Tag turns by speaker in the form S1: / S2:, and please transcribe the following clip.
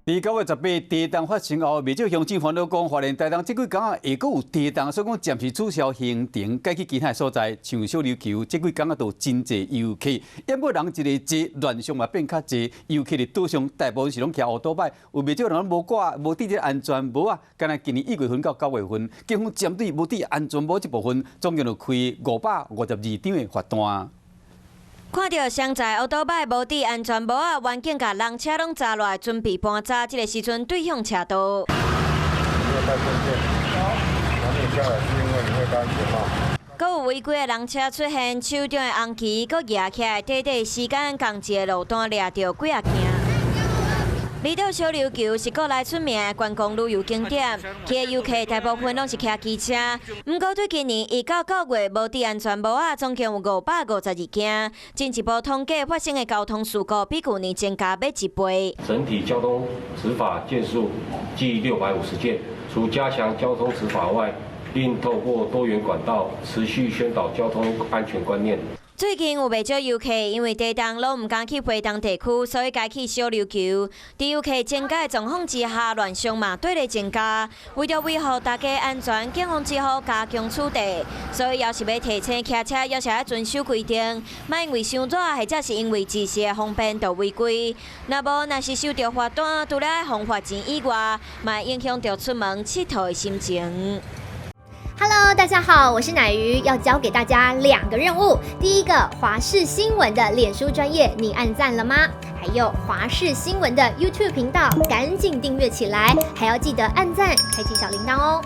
S1: 佇9月18地動發生後，袂少鄉親煩惱講，花蓮台東這幾工仔會閣有地動，所以講暫時取消行程，改去其他所在。像小琉球，這幾工仔都真濟遊客，毋過人一个濟，亂象嘛變較濟。遊客佇島上大部分是攏騎烏多擺，有袂少人無掛無戴這安全帽仔。敢若今年1月份到9月份，警方針對無戴安全帽這部分，總共就開552張的罰單。
S2: 看著雙載烏多擺無戴安全帽仔，遠景共人車攏砸落來，準備搬走。這个時陣對向車道。
S3: 你有帶證件？那你下來是因為你會戴安全帽？
S2: 閣有違規的人車出現，手中的紅旗閣舉起來，短短時間仝一個路段掠著幾仔件。離島小琉球是國內出名的觀光旅遊景點，去的遊客大部分攏是騎機車。毋過對今年1到9月無戴安全帽仔，總共有552件。進一步統計發生的交通事故比舊年增加欲一倍。
S4: 整體交通執法件數計650件，除加強交通執法外，另透過多元管道持續宣導交通安全觀念。
S2: 最近有袂少遊客因為地動攏毋敢去花東地區，所以改去小琉球。佇遊客增加的狀況之下，亂象嘛綴咧增加。為著維護大家安全，警方只好加強取締。所以，猶是欲提醒騎車，猶是愛遵守規定，莫因為傷熱，或者是因為一時的方便就違規。若無，若是收著罰單，除了愛付罰錢以外，嘛會影響著出門𨑨迌的心情。
S5: Hello，大家好，我是乃瑜，要交給大家兩個任務。第一個，華視新聞的臉書專頁，你按讚了嗎？還有華視新聞的 YouTube 頻道，趕緊訂閱起來，還要記得按讚，開啟小鈴鐺哦。